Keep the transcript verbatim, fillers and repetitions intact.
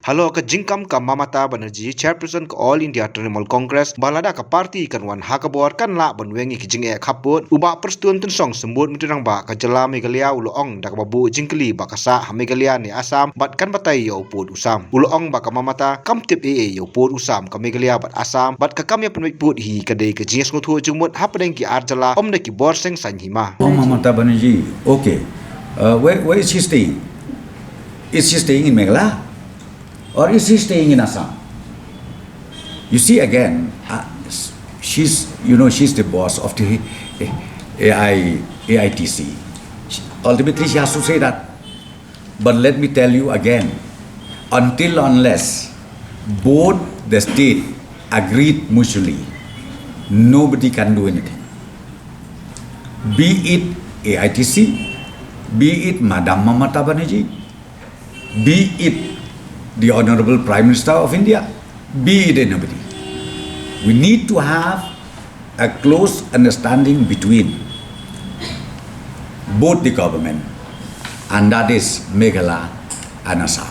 Halor ka jingkam ka Mamata Banerjee, chairperson ka All India Trinamool Congress, ba lada ka party kan wan ha ka bor kan lah ban weng ïa ki jingeh khappud, u Bah Prestone Tynsong Symbud Myntri Rangbah ka jylla Meghalaya u la ong da kaba buh jingkylli ba ka sah ha Meghalaya ne Assam bad kan batai ïa u pud u sam. U la ong ba ka Mamata kam tip ei ei ïa u pud u sam ka Meghalaya bad Assam bad ka kam ïa pynbeit pud hi ka dei ka jingïasngewthuh jingmut hapdeng ki ar jylla, ym da ki bor seng saiñ hima. Oh, Mamata Banerjee, okay. Uh, where, where is she staying? Is she staying in Meghalaya? Or is she staying in Assam? You see again, uh, she's, you know, she's the boss of the A I, A I T C. Ultimately, she has to say that. But let me tell you again, until unless both the state agreed mutually, nobody can do anything. Be it A I T C, be it Madam Mamata Banerjee, be it the Honorable Prime Minister of India, be it anybody. We need to have a close understanding between both the government, and that is Meghalaya and Assam.